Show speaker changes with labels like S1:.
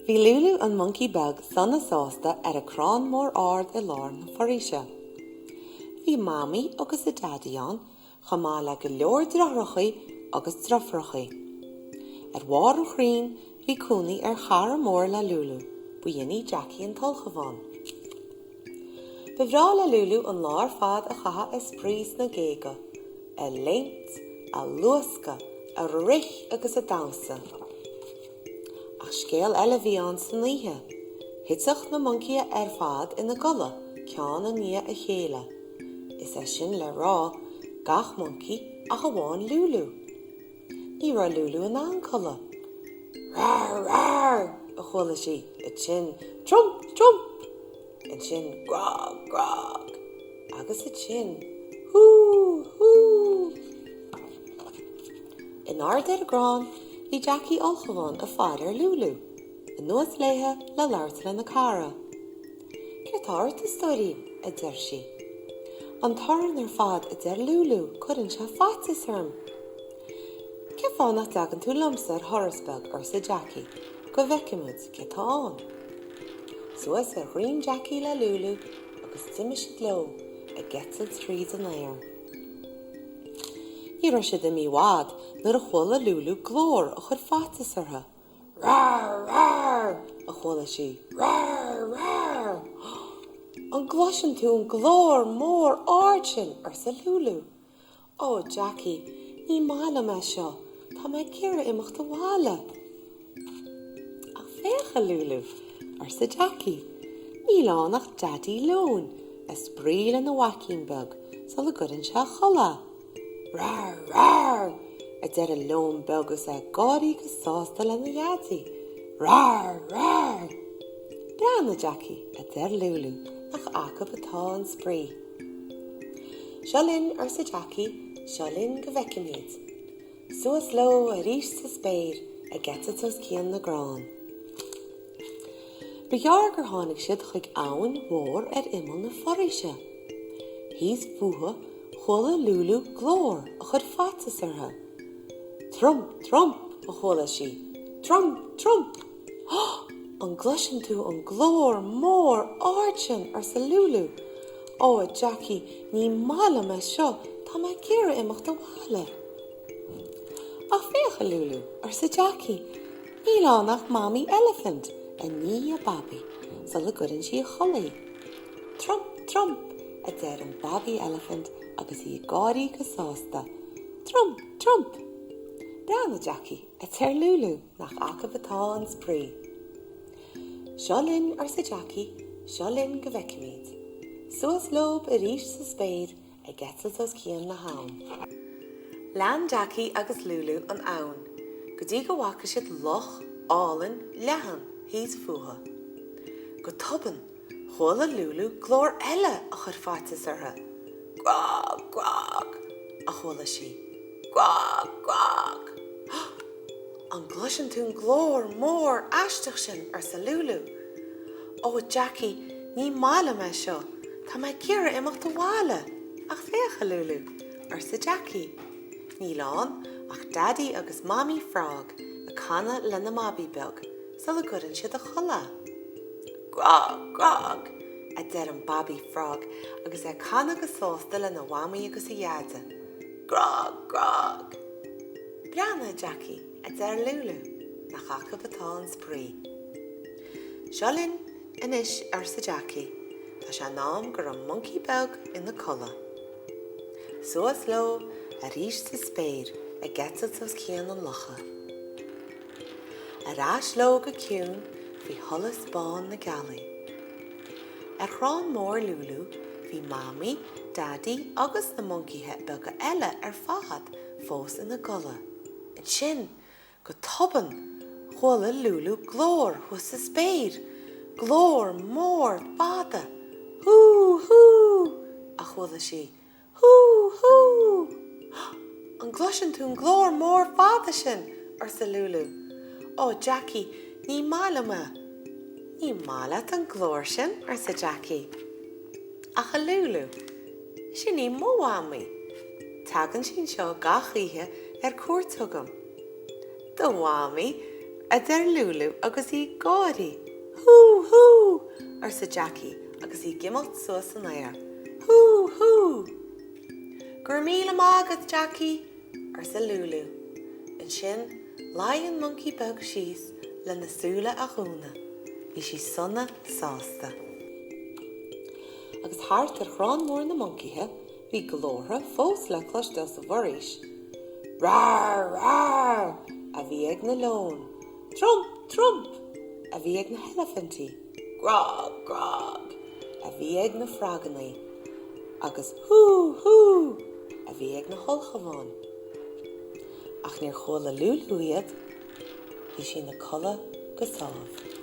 S1: Bhí Lúlú an moncaí beag sona sásta ar a crann mór ard i lár na foraoise. Bhí Mamaí agus a Daidí ann chomh maith le go leor deartháireacha agus deirfiúracha. Ar bharr an chrainn bhí cónaí ar chara mór le Lúlú, b'in í Jackie an t-ulchabhán. Ba bhreá le Lúlú an lá ar fad a chaitheamh ag spraoi sna géaga, ag léimt, ag luascadh, ag rith agus ag damhsa. Ach scéal eile a bhí ann san oíche. Thiteadh na moncaithe ar fad ina gcodladh, ceann i ndiaidh a chéile. Is é sin le rá, gach moncaí ach amháin Lúlú. Ní raibh Lúlú in ann codladh. Rar! Rar! a chuala sí, ansin Trump! Trump! Ansin Grog! Grog! Agus ansin Hú! Hú! In airde ar an gcrann bhí Jackie Ulchabhán ag faire ar Lúlú. Anuas léithe le labhairt lena cara. Céard tá ort, a stóirín? a deir sí. An torann ar fad, a deir Lúlú, cuireann sé faitíos orm. Cén fáth nach dtagann tú liomsa ar thuras beag, arsa Jackie, go bhfeicfimid cé tá ann. Suas ar dhroim Jackie le Lúlú agus d'imigh siad leo ag eitilt tríd an aer. Ní raibh siad imithe i bhfad nuair a chuala Lúlú glór a chuir faitíos uirthi. Rar! Rar! a chuala sí. Rar! Rar! An gcloiseann tú an glór mór ard sin? arsa Lúlú. Ó, Jackie, ní maith liom é seo. Tá mé ag iarraidh imeacht abhaile. Ach féach, a Lúlú, arsa Jackie, níl ann ach Daidí Leoin ag spraoi lena mhaicín beag sula gcuireann sé a chodladh é. Rar! Rar! a deir an leon beag is é ag gáirí go sásta lena dhaidí. Rar! Rar! Breathnaigh, a Jackie, a deir Lúlú, nach acu atá an spraoi. Seo linn, arsa Jackie, seo linn go bhfeicfimid. Suas leo arís sa spéir ag eitilt os cionn na gcrann. Ba ghearr gur tháinig siad chuig abhainn mhór ar imeall na foraoise. Thíos fúthu chuala Lúlú glór a chuir faitíos uirthi. Trump, trump! a chuala sí. Trump, trump! Há! An gcloiseann tú an glór mór ard sin? arsa Lúlú. Ó, a Jackie, ní maith liom é seo, tá mé ag iarraidh imeacht abhaile. Ach féach, a Lúlú, arsa Jackie, Níl ann ach Mamaí Eilifint ag ní a babaí sula gcuireann sí a chodladh í. Trump, trump, a deir an Babaí Eilifint agus í ag gáirí go sásta. Trump, trump! Breathnaigh, Jackie, a deir Lúlú, nach acu atá an spraoi. Seo linn, arsa Jackie, seo linn go bhfeicfimid. Suas leob arís sa spéir ag eitilt os cionn na habhann. Lean Jackie agus Lúlú an abhainn go dtí go bhfaca siad loch álainn leathan thíos fúthu. Go tobann, chuala Lúlú glór eile a chuir faitíos uirthi. Grog! Grog! a chuala sí. Grog! Grog! An gcloiseann tú an glór mór aisteach sin? arsa Lúlú. Ó, a Jackie, ní maith liom é seo. Tá mé ag iarraidh imeacht abhaile. Ach féach, a Lúlú, arsa Jackie. Níl ann ach Daidí agus Mamaí Frog ag canadh lena mbabaí beag sula gcuireann siad a chodladh é. Grog! Grog! a deir an Babaí Frog agus é ag canadh go sásta lena mhamaí agus a dhaide. Grog! Grog! Breathnaigh, a Jackie, a deir Lúlú, nach acu atá an spraoi. Seo linn anois, arsa Jackie, tá sé in am go raibh an moncaí beag ina codladh. Suas leo arís sa spéir ag eitilt os cionn an locha. Ar ais leo go ciúin faoi sholas bán na gealaí. Ar chrann mór Lúlú bhí Mamaí, Daidí agus na moncaithe beaga eile ar fad fós ina gcodladh. Ansin, go tobann, chuala Lúlú glór thuas sa spéir, glór mór fada. Hú! Hú! a chuala sí. Hú! Hú! An gcloiseann tú an glór mór fada sin? arsa Lúlú. Ó, Jackie, ní maith liom é. Ní maith leat an glór sin? arsa Jackie. Ach a Lúlú, sin í mo mhamaí. Tagann sí anseo gach oíche ar cuairt chugam. Do mhamaí? A deir Lúlú agus í ag gáirí. Hú! Hú! arsa Jackie agus í ag imeacht suas san aer. Hú! Hú! Go raibh míle maith agat, Jackie! arsa Lúlú. Ansin, luigh an moncaí beag síos lena súile a dhúnadh. Bhí sí sona sásta. Agus thart ar chrann mór na moncaithe, bhí glórtha fós le cloisteáil sa bhforaois. Rar! Rar! a bhí ag na leoin. Trump! Trump! a bhí ag na heilifintí. Grog! Grog! a bhí ag na frogannaí. Agus Hú! Hú! a bhí ag na hulchabháin. Ach níor chuala Lúlú iad. Bhí sí ina codladh go sámh.